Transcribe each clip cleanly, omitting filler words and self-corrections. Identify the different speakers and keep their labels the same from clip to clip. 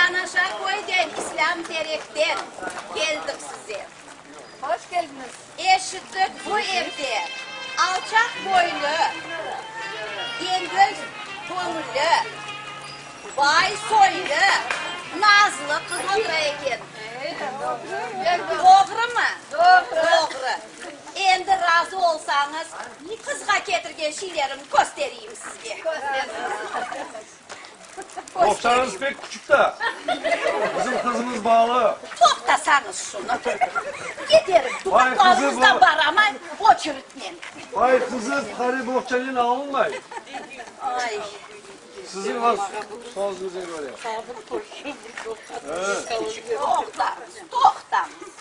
Speaker 1: Yanaşa köyden, İslâm Terekten keldik size.
Speaker 2: Hoş keldiñiz.
Speaker 1: Eşittik, bu evde alçaq boylu, yengil köñülli, bay soylu, nazlı qız otura eken. Doğrumı? Doğru. Endi razı olsañız, qızğa ketirgen şeylerimni köstereyim sizge.
Speaker 3: Boğçañız pek küçük da. Bizim qızımız bala.
Speaker 1: Toqtasañız şunı. Keterim, dukaklarıñız da bar, amma oçeritnen.
Speaker 3: Bay qızı qare boğçanen alınmay.
Speaker 1: Ay.
Speaker 3: Siziñ sözüñizge köre.
Speaker 1: Toqtañız, toqtañız.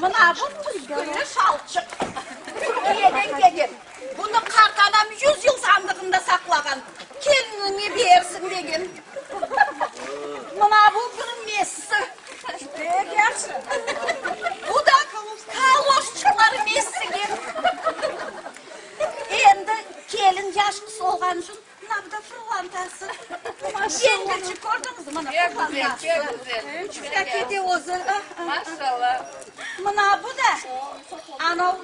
Speaker 1: Mına bu püskülli şalçıq. Türkiyeden kelgen. Bunı qartanam yüz yıl sandığında saqlağan, keliniñe bersin degen. Mına bu bir messi.
Speaker 2: Pek yahşı.
Speaker 1: Bu da kaloşçıqları messige. Endi kelin yaş qız olğanı içün mına bu da fırlantası. Yengilçik kördiñizmi, mına fırlantası.
Speaker 2: Pek güzel,
Speaker 1: Uçıp da kete özü.
Speaker 2: Maşallah.
Speaker 1: Mına bu da anav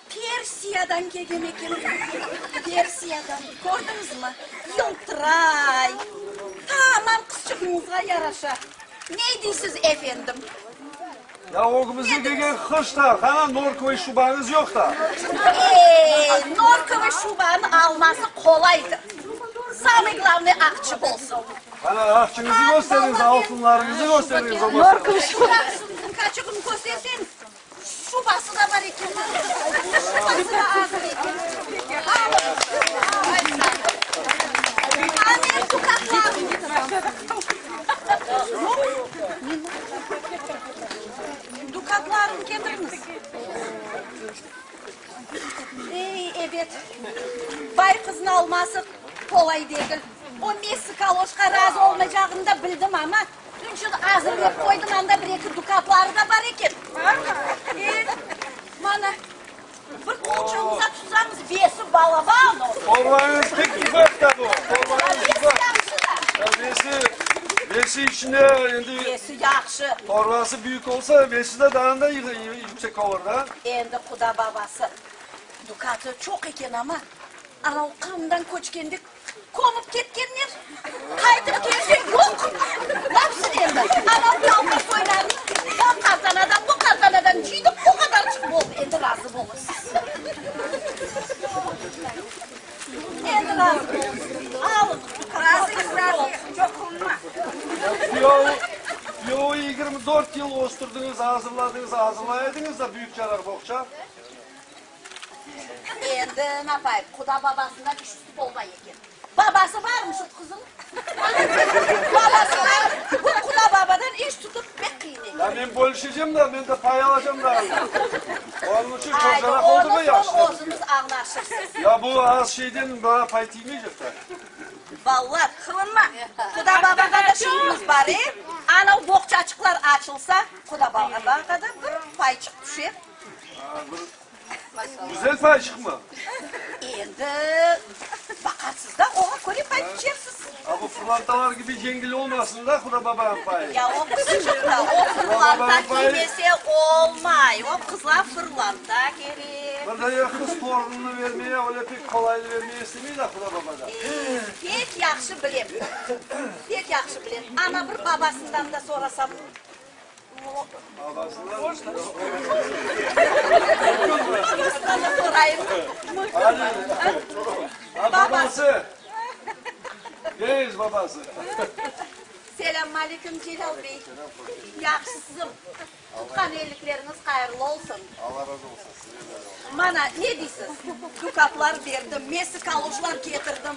Speaker 1: Persiyadan kelgen eken. Persiyadan. Kördiñizmi? Yıltıray. Tamam qızçığıñızğa yaraşa. Ne deysiz, efendim?
Speaker 3: Ya ögümizge kelgen qış da, qana norkovıy şubañız yoq da?
Speaker 1: Ey, norkovıy şubanı alması qolaydır. Samıy glavnıy aqçı bolsun.
Speaker 3: Qana aqçıñızı kösteriñiz, altınlarıñızı kösteriñiz olmasa.
Speaker 1: Norkovıy şuba. Sumkaçığımnı kösterseñiz. Şubası da bar eken. Şubası da azır eken. Dukatlarım ketiriñiz. Ey, ebet, bay qıznı alması qolay degil. O messi kaloşqa razı olmaycağını da bildim amma, Tünçün azırlap qoydım, anda bir-eki dukatları da bar eken. E, mana, bir qolçoñıza tutsañız, besi balaban olur.
Speaker 3: Torbañız pek ufaq da bu, torbañız ufaq.
Speaker 1: Besi yahşı da.
Speaker 3: Ya besi, besi içinde endi.
Speaker 1: Besi yahşı.
Speaker 3: Torbası büyük olsa, besi de daa da yüksek olur da.
Speaker 1: Endi quda babası, dukatı çoq eken amma, anav Qırımdan köçkende Kömip ketkenler, qaytıp kelse, yoq. Napsın endi? Anam qalqa soylarını o qartanadan, bu qartanadan cıydı, o qadarçıq boldı. Endi razı olursız. Endi razı olursız. Alıñ,
Speaker 2: Razıyız, razıyız. Çoq qılınma.
Speaker 3: Kuyovı, kuyovı 24 yıl östürdiñiz, azırladıñız, azırlay ediñiz da büyük çaraq boğça.
Speaker 1: Endi napayım, quda babasından iş tutıp olmay eken. Babası barmı şu qızıñ? Babası bar, bu quda babadan iş tutıp pek qıyın eken.
Speaker 3: Ya men bölüşecem da, men de pay alacam da. Onıñ içün çoq
Speaker 1: Aydı,
Speaker 3: jaraq oldı mı,
Speaker 1: onı
Speaker 3: yahşı.
Speaker 1: soñ özüñiz añlaşırsız.
Speaker 3: Ya bu az şeyden maña pay tiymeycek da.
Speaker 1: Vallah, qılınma. Quda babağa da şeyimiz bar, e? Anav boğçaçıqlar açılsa, quda babağa da bir payçıq tüşer.
Speaker 3: Güzel payçıqmı?
Speaker 1: Endi baqarsız da, oña köre pay biçersiz.
Speaker 3: A bu fırlantalar kibi yengil olmasın da, Huda babanıñ payı.
Speaker 1: Ya o qızçıq da, o fırlanta kiymese olmay, o qızğa fırlanta kerek.
Speaker 3: Bir de qız torunını vermeye, öyle pek qolaylı vermeye istemey da Huda baba da.
Speaker 1: Pek yahşı bilem, pek yahşı bilem. Ana bir babasından da sorasam.
Speaker 3: Babası. Deyiz babası.
Speaker 1: Selâm aleyküm, Celâl bey. Yahşısızım. Tutqan ellikleriñiz hayırlı olsun.
Speaker 3: Alla razı olsun, size de.
Speaker 1: Mana, ne deysiz? Dukatlar berdim, mesi kaloşlar ketirdim.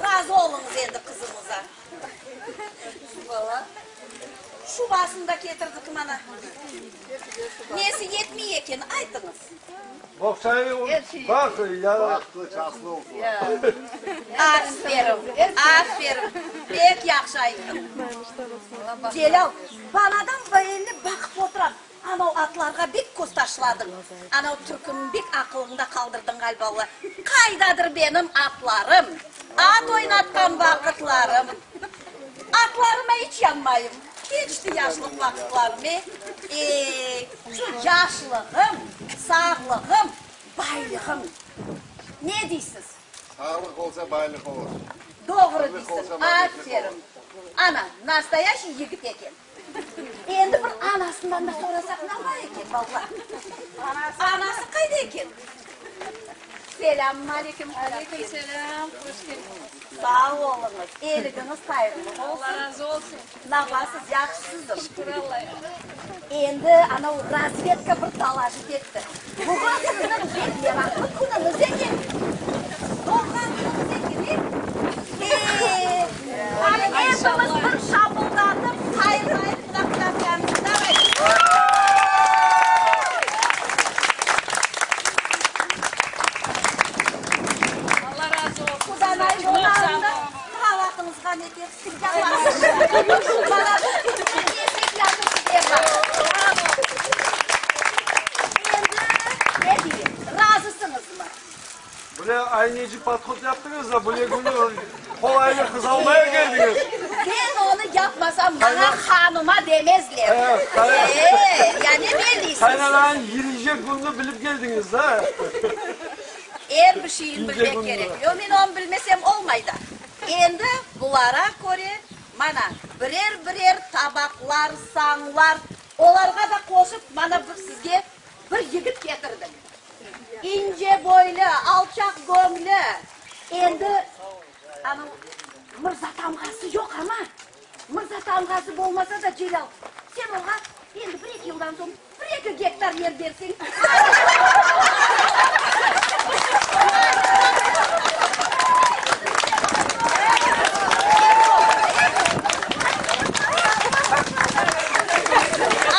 Speaker 1: Razı oluñız endi qızıñıza. Şubasını da ketirdik mana. Nesi yetmey eken, aytıñız.
Speaker 3: Boğçayı baq, ya. Bahtlı, çastlı olsun.
Speaker 1: Aferin, aferin, pek yahşı ayttıñ. Celâl, banadan berli baqıp oturam, anav atlarğa bek köz taşladıñ. Anav türküni bek aqılıñda qaldırdıñ ğaliba. Qaydadır benim atlarım, at oynatqan vaqıtlarım. vaqıtlarıma iç yanmayım. Keçti yaşlıq vaqıtlarım, e. E, şu yaşlığım, sağlığım, baylığım. Ne deysiz?
Speaker 4: Sağlıq olsa, baylıq olur.
Speaker 1: Doğru deysiñ, aferin. Ana, nastoyaşiy yigit eken. Endi bir anasından da sorasaq napa eken, balalar? Anası qayda eken? Selâm aleyküm.
Speaker 2: Aleyküm selâm, hoş keldiñiz.
Speaker 1: Sağ oluñız, eligiñiz hayırlı olsun.
Speaker 2: Alla razı olsun.
Speaker 1: Napasız, yahşısızım?
Speaker 2: Şükür Allaya.
Speaker 1: Endi anav razvedka bir dalaşıp etti. Bugün sizniñ pek meraqlı künüñiz eken. Doğğan künüñiz eken, e? E, qani epimiz bir şapıldatıp hayırlayıq qudaqlarımıznı. Davayte!
Speaker 2: Alla razı olsun.
Speaker 1: Qudanay, onlarnı qavatıñızğa ne
Speaker 3: Bile ayneci podhod yaptıñız da, bile künü qolaylı qız almaya keldiñiz.
Speaker 1: Men onı yapmasam, maña hanıma demezler. E, ya ne belliysiz?
Speaker 3: Qaynananıñ yürüycek kününi bilip keldiñiz da.
Speaker 1: Er bir şeyni bilmek kerek. Yo, men onı bilmesem olmay da. Endi bulara köre, mana, birer-birer tabaqlar, sañlar, olarğa da qoşıp, mana, bir sizge bir yigit ketirdim. İnce boylu, alçaq göñlü. Endi, anavı, mırza tamğası yoq amma, mırza tamğası bolmasa da, Celâl, sen oña endi bir-eki yıldan soñ Bir-eki gektar yer berseñ.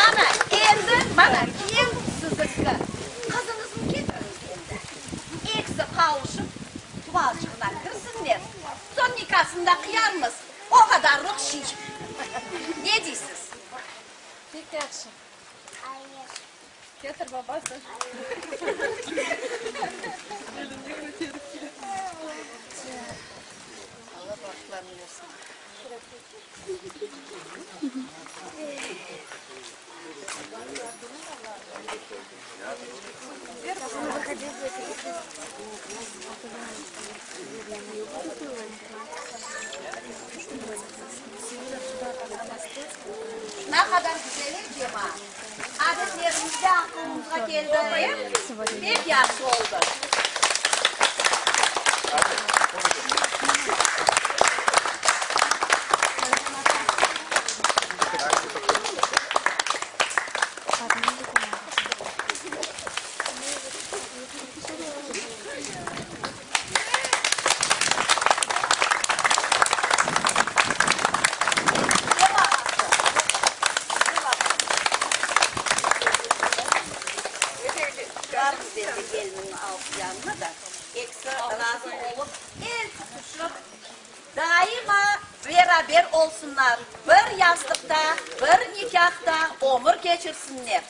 Speaker 1: Ana, endi, mana, kiyev siziñki. Qızıñıznı ketiriñiz endi. Ekisi qavuşıp, tuvalçığına kirsinler. Soñ nikasını da qıyarmız. O qadarlıq şiy. Ne deysiz?
Speaker 2: Pek yahşı. Ketir babası. Elinde köterip kel.
Speaker 1: Alla bahtlarını bersin. Ne qadar güzel, e, cemaat? Adetlerimiz de aqılımızğa keldi, e? Pek yahşı oldı. Barmız endi kelinniñ yanına da, ekisi razı olıp, el tutuşıp, daima beraber olsunlar, bir yastıqta, bir nikâhta ömür keçirsinler.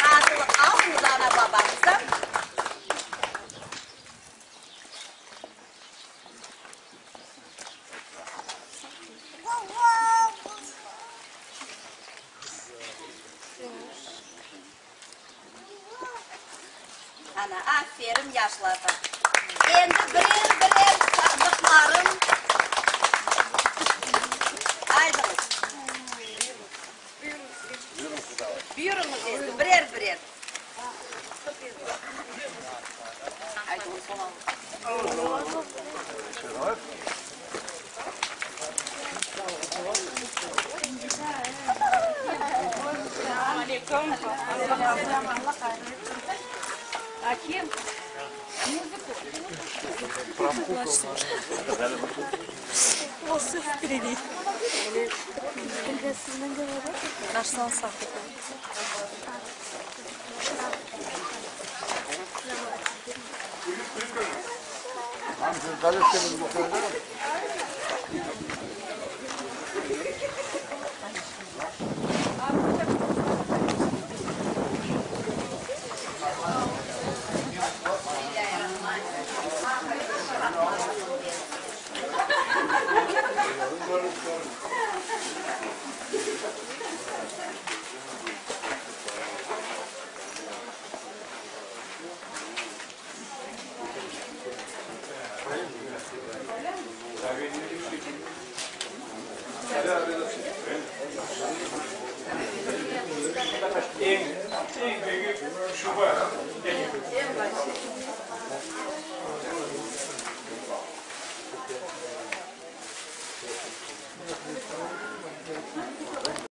Speaker 1: Razılıq alıñız ana-babañızdan. Ana, aferin yaşlarğa. Endi birer-birer sandıqlarım. Aydıñız. Buyurıñız endi, birer-birer.
Speaker 5: Eñ büyük şuba degil.